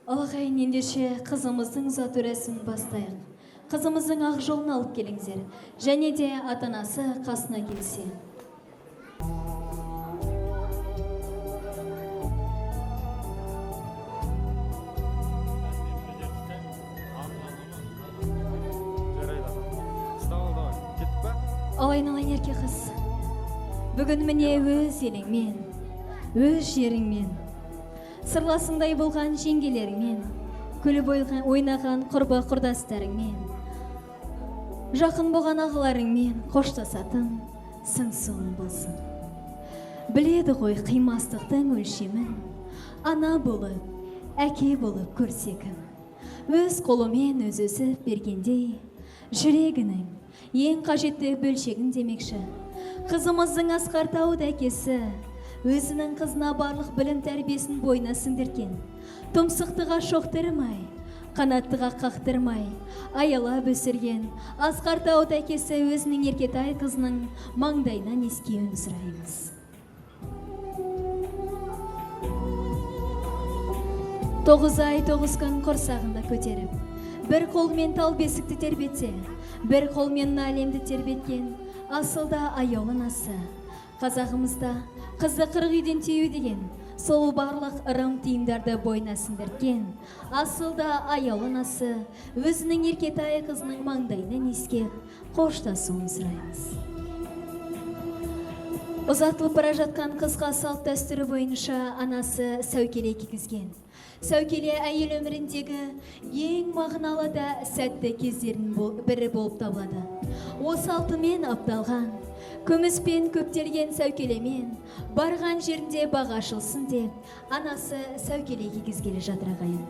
Ал ағайын, ендеше қызымыздың ұзату рәсімін бастайық. Қызымыздың ақ жолын алып келіңіздер. Және де ата-анасы қасына келсе. Ал айналайын ерке қыз. Бүгін міне өз еліңмен, өз жеріңмен, сырласыңдай болған жеңгелеріңмен, күліп ойнаған құрбы құрдастарыңмен, жақын болған ағаларыңмен қоштасатын сыңсуың болсын. Біледі ғой қимастықтың өлшемін, ана болып, әке болып көрсе кім. Өз қолымен өз өсіп бергендей, жүрегінің ең қажетті бөлшегін демекші. Қызымыздың асқар тауды әкесі өзінің қызына барлық білім тәрбиесін бойына сіңдірген. Тұмсықтыға шоқтырмай, қанаттыға қақтырмай, аялап өсірген асқар тауды әкесі өзінің еркетай қызының маңдайынан иіскеуін сұраймыз. 9 ай 9 күн құрсағында көтеріп, бір қолмен тал бесікті тербетсе, бір қолмен әлемді тербеткен асылда аяулы анасы. Қазағымызда қызды 40 үйден тию деген, сол барлық ырым тыйымдарды бойына сіңдірткен асылда аяулы анасы өзінің еркетай қызының маңдайынан иіскеп қоштасуын сұраймыз. Ұзатылып бара жатқан қызға салт дәстүрі бойынша анасы сәукеле кигізген. Сәукеле әйел өміріндегі ең мағыналы да сәтті кездерінің бірі болып табылады. Осы алтынмен апталған, күміспен көптелген сәукелемен барған жерінде бағы ашылсын деп анасы сәукеле кигізгелі жатыр ағайын.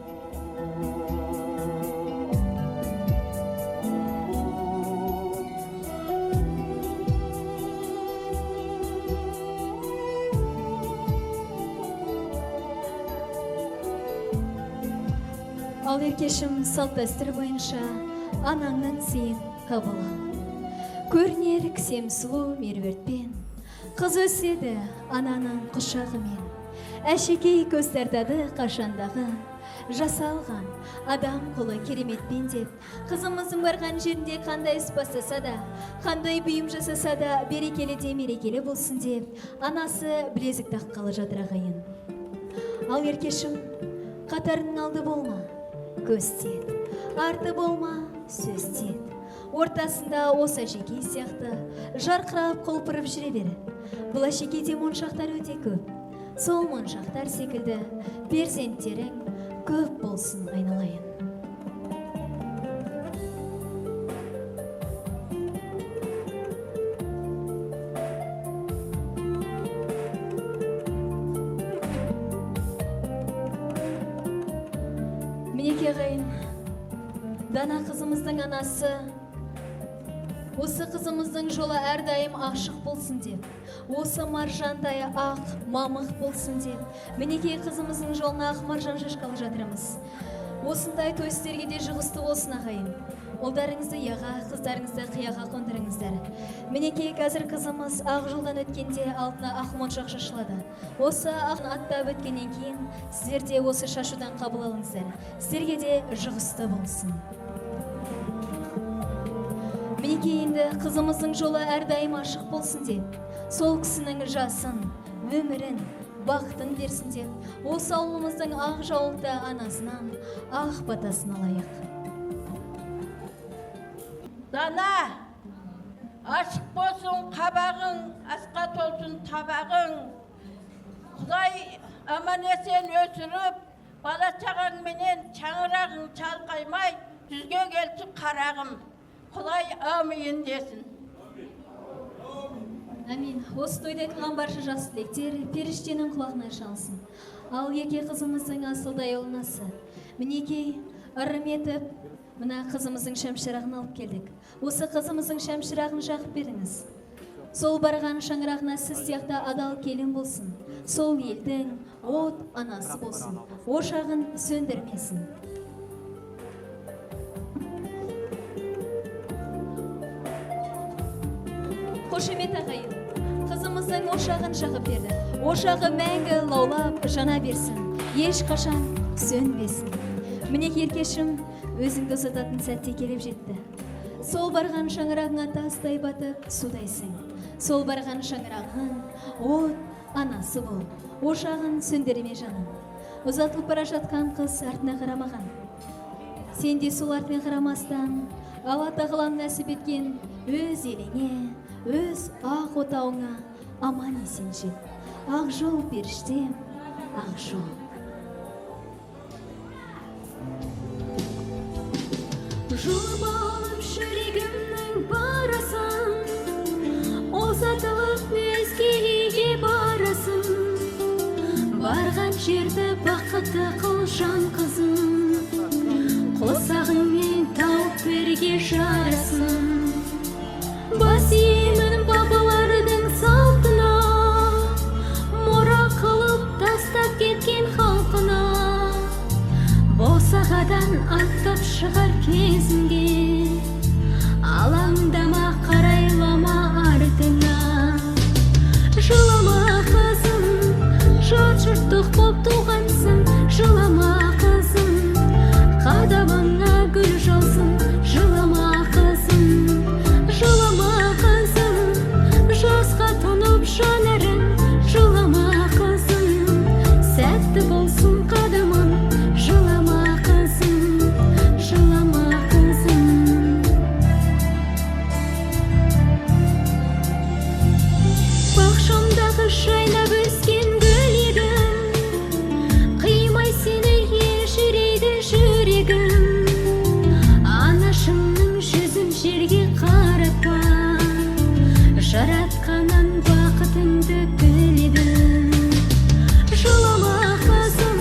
Ал еркешім, салт дәстүр бойынша анаңның сыйын қабыл ал. Көрінер кісем сұлу меруертпен, қыз өседі ананың құшағымен. Әшекей көз тартады қашандағы, жасалған адам қолы кереметпен деп, қызымыздың барған жерінде қандай іс бастаса да, қандай бұйым жасаса да берекелі де мерекелі болсын деп, анасы білезік таққалы жатыр ағайын. Ал еркешім, қатарының алды болма, көз тиеді, арты болма, сөз тиеді. Ортасында осы әшекей сияқты жарқырап құлпырып жүре бер. Бұл әшекейде моншақтар өте көп. Сол моншақтар секілді перзенттерің көп болсын айналайын. Мінекей ағайын, дана қызымыздың анасы осы қызымыздың жолы әрдайым ашық болсын деп, осы маржандай ақ мамық болсын деп, мінекей қызымыздың жолына ақ маржан шашқалы жатырмыз. Осындай той сіздерге де жұғысты болсын ағайын. Ұлдарыңызды ұяға, қыздарыңызды қияға қондырыңыздар. Мінекей қазір қызымыз ақ жолдан өткенде алдына ақ моншақ шашылады. Осы ақ аттап өткеннен кейін сіздер де осы шашудан қабыл алыңыздар. Сіздерге де жұғысты болсын. Мінекей енді қызымыздың жолы әрдайым ашық болсын деп, сол кісінің жасын, өмірін, бақытын берсін деп, осы ауылымыздың ақ жаулықты анасынан ақ батасын алайық. Дана, ашық болсын қабағың, асқа толсын табағың. Құдай аман есен өсіріп, бала шағаңменен шаңырағың шалқаймай, жүзге келсін қарағым. Құдай әмин десін. Әмин. Осы тойда айтылған барша жақсы тілектер періштенің құлағына шалсын. Ал ерке қызымыздың асылдай ұлынасы, мінекей ырым етіп, мына қызымыздың шамшырағын алып келдік. Осы қызымыздың шамшырағын жағып беріңіз. Сол барған шаңырағына сіз сияқты адал келін болсын. Сол елдің от анасы болсын. Ошағын сөндірмесін. Қошемет ағайын, қызымыздың ошағын жағып берді. Ошағы мәңгі лаулап жана берсін, ешқашан сөнбесін. Мінеки, еркешім, өзіңді ұзататын сәтте келіп жетті. Сол барған шаңырағыңа тастай батып, судайсың. Сол барған шаңырағың от анасы бол, ошағын сөндірме, жаным. Ұзатылып бара жатқан қыз артына қарамаған. Сен де сол артыңа қарамастан, Алла Тағалам нәсіп еткен өз еліңе, өз ақ отауыңа аман есен жет. Ақ жол, періштем, ақ жол. Жұлып алып жүрегімнің парасын, ұзатылып өзге үйге барасың. Барған жерді бақытты қыл, жан қызым, қосағыңмен тауып бірге жарасын. Бас иемін бабалардың салтына, мұра қылып тастап кеткен халқына. Босағадан аттап шығар кезінде, алаңдама, қарайлама артыңа. Жылама, қызым, жат жұрттық боп туғансың. Жылама, қызым, қадамыңа гүл жаусын. Жылама, қызым, жылама, қызым, жасқа тұнып жанарың. Жылама, қызым, сәтті болсын қадамың. Жылама, қызым, жылама, қызым. Бақшамдағы жайнап өскен гүл едің, қимай сені елжірейді жүрегім. Анашымның жүзін жерге қаратпа, Жаратқаннан бақытыңды тіледім. Жылама, қызым,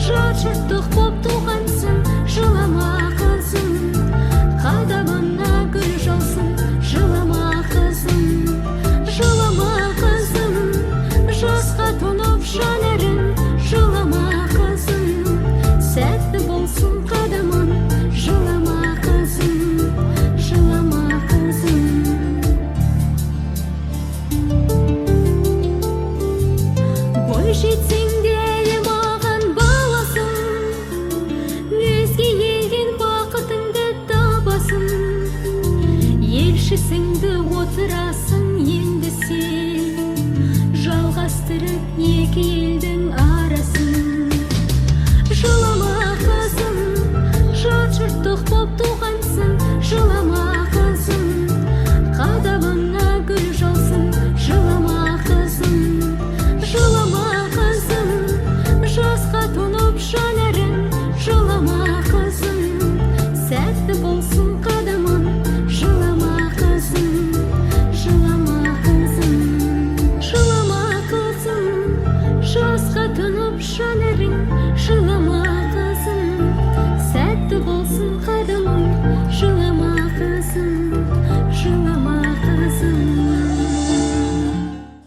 жат жұрттық боп туғансың. Жылама, қызым, қадамыңа гүл жаусын. Жылама, қызым, жылама, қызым, жасқа тұнып жанарың. Жылама, қызым, сәтті болсын қадамың. Жылама, қызым, жылама, қызым. Бой жетсең де әлі маған баласың, өзге елден бақытыңды табасың. Елшісіңді отырасың енді сен, жалғастырып екі елдің арасын. Жылама, қызым, жат жұрттық боп туғансың. Жылама, қызым, қадамыңа гүл жаусын. Жылама, қызым, жылама, қызым, жасқа тұнып жанарың. Жылама, қызым, сәтті болсын қадамың. Жылама, қызым, жылама, қызым. Жылама, қызым, жасқа тұнып жанарың. Жылама.